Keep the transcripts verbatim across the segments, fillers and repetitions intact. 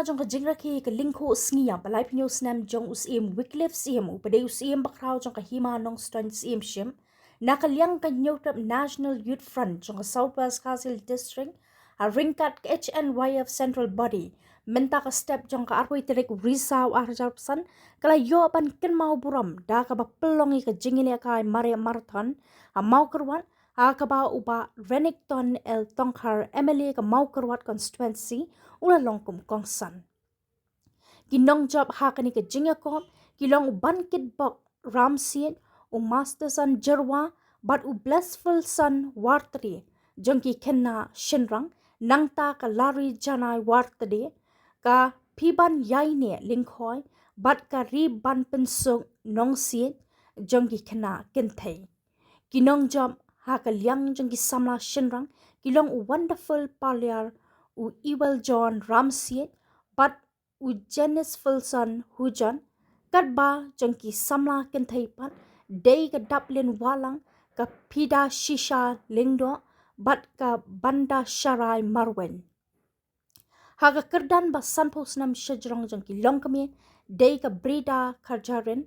Jong ka jingrakhe ka lyngkhuh sngi ïa ba laiphew snem jong u Syiem Wycliffe Syiem, u ba dei u Syiem bakhraw jong ka Hima Nongstoiñ Syiemship, na ka liang ka Hynñiewtrep National Youth Front jong ka South West Khasi Hills District, ha ryngkat ka H N Y F Central Body, mynta ka step jong ka arphew tarik u Risaw arhajar arphew san, ka la ïoh ban kynmaw burom da kaba pynlong ïa ka jingïalehkai mareh marathon ha Mawkyrwat, ha kaba u Bah Renikton L Tongkhar, M L A ka Mawkyrwat Constituency, u la long kum kongsan. Ki nongjop ha kane ka jingïakop ki long u Bankitbok Ramsiej, u Masterson Jyrwa, bad u Blissfulson Wartade jong ki khynnah shynrang, nangta ka Lari Janai Wartade, ka Phibanïaineh Lyngkhoi, bad ka Ribanpynsuk Nongsiej jong ki khynnah kynthei. Ki nongjop ha ka liang jong ki samla shynrang ki long u Wonderful Paliar, u Iweljohn Ramsiej, bad u Janice Filson Hujon, katba jong ki samla kynthei pat dei ka Daplin Wahlang, ka Phidashisha Lyngdoh, bad ka Bandasharai Marwein. Ha ka kyrdan ba sanphew snem shajrong jong ki longkmie dei ka Brida Kharjahrin,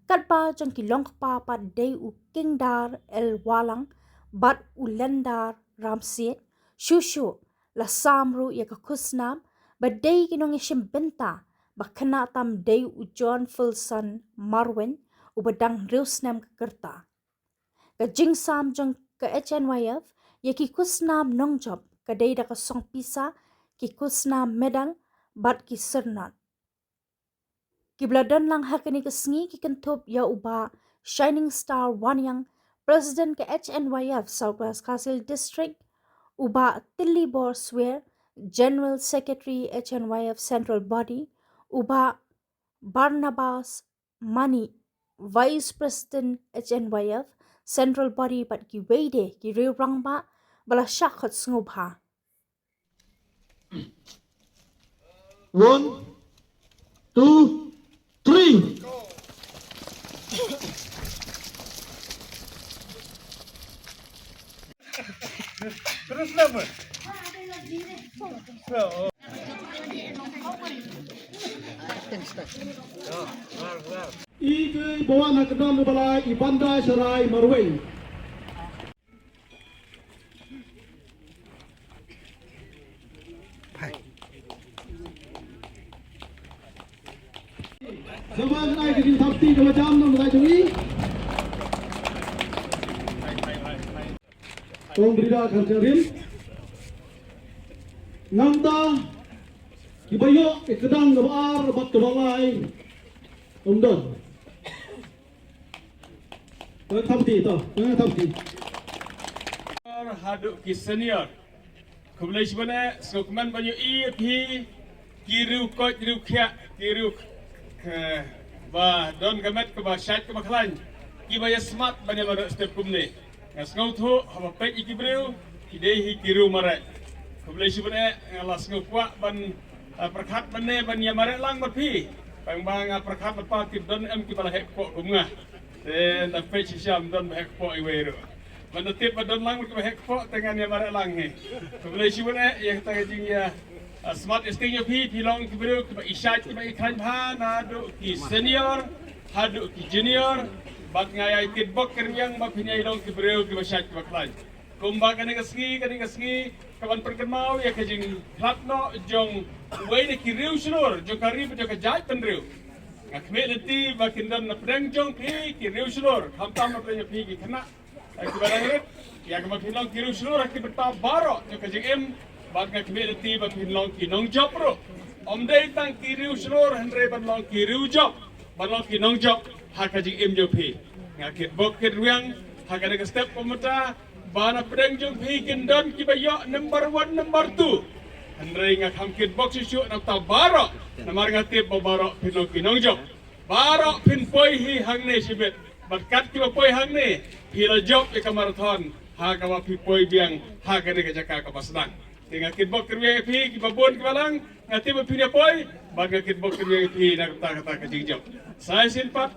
katba jong ki longkpa pat dei u Kingdar L Wahlang bad u Lendar Ramsiej. Shuh shuh la sam ruh ïa ka khusnam ba dei ki nongïashim bynta ba khynnah tam dei u John Filson Marwein, u ba dang hynriew snem ka rta. Ka jingsam jong ka H N Y F ïa ki khusnam nongjop ka dei da ka song pisa, ki khusnam medal bad ki syrnod. Kiba la don lang ha kane ka sngi ki kynthup ïa u Bah Shining Star Wanniang, President ka H N Y F South West Khasi Hills District, u Bah Tillibor Swer, General Secretary H N Y F Central Body, u Bah Barnabas Mani, Vice President H N Y F Central Body, bad kiwei de ki riew rangbah ba la shah khot sngewbha. One, two, three. Terus nama? I ke bawa na kedam balai i Bandasharai Marwein. Zaman ai ke din thapti ke macam nam lai jui. Kong Brida Kharjahrin. Nangta kiba ïoh ïa ka dang kaba ar bad kaba lai. Ym don. Kong thapti to, kong thapti. Haduh ki senior. Khublei shibun eh, sngewkmen ban ïohi ïa phi ki riew koit riew khiah, ki riew, eh, ba don ka met kaba shait kaba khlaiñ, kiba ïa smat ban ïa mareh step kumne. Nga sngewthuh haba peit ïa ki briew ki dei hi ki riew mareh. Khublei shibun eh, nga la sngewkwah ban, eh, pyrkhat ban ne ban ïa mareh lang bad phi. Tang ba nga pyrkhat lypa tip don em kiba la heh kpoh kum nga. Te nda peit shisha ym don ba heh kpoh iwei ruh. Ban da tip ba don lang kiba heh kpoh te ngan ïa mareh lang hi. Khublei shibun eh ïa kata ka jingïa, ah, smat ïa sting ïa phi, phi long ki briew kiba i shait kiba i khlaiñ bha naduh ki senior haduh ki junior. Bad nga ïa kit bok kyrwiang ba phin ïa long ki briew kiba shait kiba khlaiñ. Kumba kane ka sngi, kane ka sngi kaban pynkynmaw ïa ka jingkhlad noh jong uwei na ki riew shlur jong ka ri bad jong ka jaitbynriew. Nga khmih lynti ba kin don na pdeng jong phi ki riew shlur, khamtam na pdeng jong phi ki khynnah, eh, kiba dang rit, ïa kaba phin long ki riew shlur ha ki bynta baroh jong ka jingim. Bad nga khmih lynti ba phin long ki nongjop ruh. Ym dei tang ki riew shlur hynrei ban long ki riew jop, ban long ki nongjop ha ka jingim jong phi. Nga kit bok kit rwiang ha kane ka step kumta ba na pdeng jong phi kin don kiba ïoh number one, number two. Hynrei nga kham kit bok shuh shuh na bynta baroh, namar nga tip ba baroh phin long ki nongjop. Baroh phin poi hi hangne shibit. Bad kat kiba poi hangne, phi la jop ïa ka marathon ha kaba phi poi biang ha kane ka jaka kaba sdang. Te nga kit bok kit rwiang ïa phi kiba bun kiba lang, nga tip ba phin ïa poi, bad nga kit bok kit rwiang ïa phi na kata kata ka jingjop. Sa shisien pat